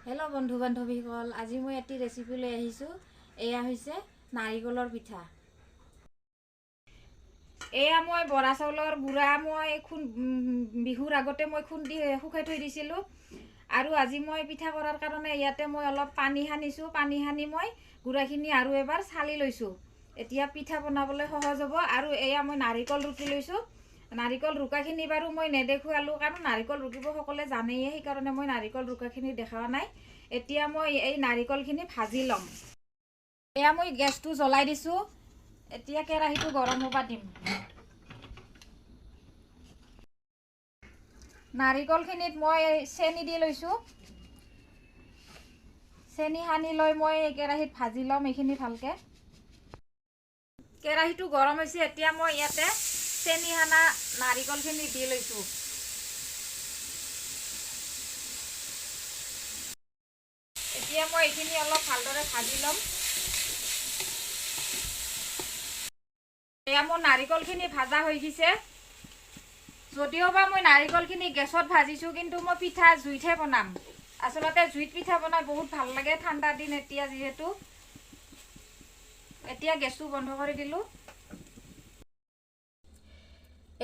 Hello' বন্ধু বান্ধৱীসকল, আজি মই এটি ৰেচিপি লৈ আহিছোঁ। এয়া হৈছে নাৰিকলৰ পিঠা। এয়া মই বৰা চাউলৰ গুড়া মই বিহুৰ আগতে মই খুন্দি শুকাই থৈ দিছিলোঁ আৰু আজি মই পিঠা কৰাৰ কাৰণে ইয়াতে মই অলপ পানী সানিছোঁ। পানী সানি মই গুড়াখিনি আৰু এবাৰ চালি লৈছোঁ। এতিয়া পিঠা বনাবলৈ সহজ হ'ব। আৰু এয়া মই নাৰিকল ৰুকি লৈছোঁ। নাৰিকল ৰুকাখিনি বাৰু মই নেদেখুৱালোঁ, কাৰণ নাৰিকল ৰুকিব সকলোৱে জানেই, সেইকাৰণে মই নাৰিকল ৰুকাখিনি দেখুওৱা নাই। এতিয়া মই এই নাৰিকলখিনি ভাজি ল'ম। এয়া মই গেছটো জ্বলাই দিছোঁ। এতিয়া কেৰাহীটো গৰম হ'ব দিম। নাৰিকলখিনিত মই চেনি দি লৈছোঁ। চেনি সানি লৈ মই কেৰাহীত ভাজি ল'ম এইখিনি ভালকৈ। কেৰাহীটো গৰম হৈছে। এতিয়া মই ইয়াতে চেনি সানা নাৰিকলখিনি দি লৈছোঁ। এতিয়া মই এইখিনি অলপ ভালদৰে ভাজি ল'ম। এয়া মোৰ নাৰিকলখিনি ভাজা হৈ গৈছে। যদিওবা মই নাৰিকলখিনি গেছত ভাজিছোঁ, কিন্তু মই পিঠা জুইতহে বনাম। আচলতে জুইত পিঠা বনাই বহুত ভাল লাগে, ঠাণ্ডা দিন এতিয়া যিহেতু। এতিয়া গেছটো বন্ধ কৰি দিলোঁ।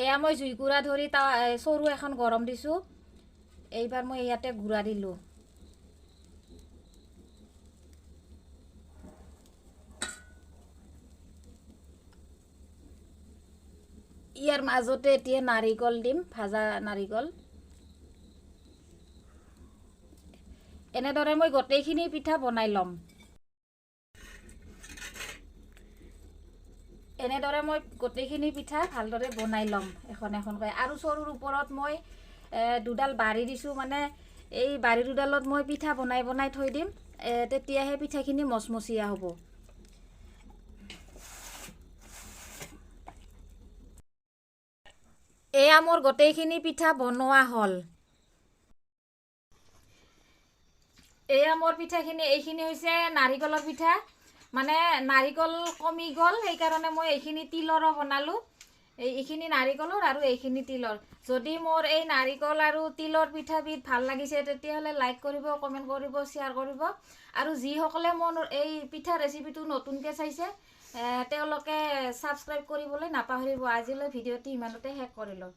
এয়া মই জুইকুৰা ধৰি চৰু এখন গৰম দিছোঁ। এইবাৰ মই ইয়াতে গুড়া দিলোঁ। ইয়াৰ মাজতে এতিয়া নাৰিকল দিম, ভাজা নাৰিকল। এনেদৰে মই গোটেইখিনি পিঠা বনাই ল'ম। এনেদৰে মই গোটেইখিনি পিঠা ভালদৰে বনাই ল'ম এখন এখনকৈ। আৰু চৰুৰ ওপৰত মই দুডাল বাৰী দিছোঁ, মানে এই বাৰী দুডালত মই পিঠা বনাই বনাই থৈ দিম, তেতিয়াহে পিঠাখিনি মচমচীয়া হ'ব। এয়া মোৰ গোটেইখিনি পিঠা বনোৱা হ'ল। এয়া মোৰ পিঠাখিনি, এইখিনি হৈছে নাৰিকলৰ পিঠা। মানে নাৰিকল কমি গ'ল, সেইকাৰণে মই এইখিনি তিলৰো বনালোঁ। এইখিনি নাৰিকলৰ আৰু এইখিনি তিলৰ। যদি মোৰ এই নাৰিকল আৰু তিলৰ পিঠাবিধ ভাল লাগিছে, তেতিয়াহ'লে লাইক কৰিব, কমেণ্ট কৰিব, শ্বেয়াৰ কৰিব। আৰু যিসকলে মোৰ এই পিঠা ৰেচিপিটো নতুনকৈ চাইছে, তেওঁলোকে ছাবস্ক্ৰাইব কৰিবলৈ নাপাহৰিব। আজিলৈ ভিডিঅ'টি ইমানতে শেষ কৰিলোঁ।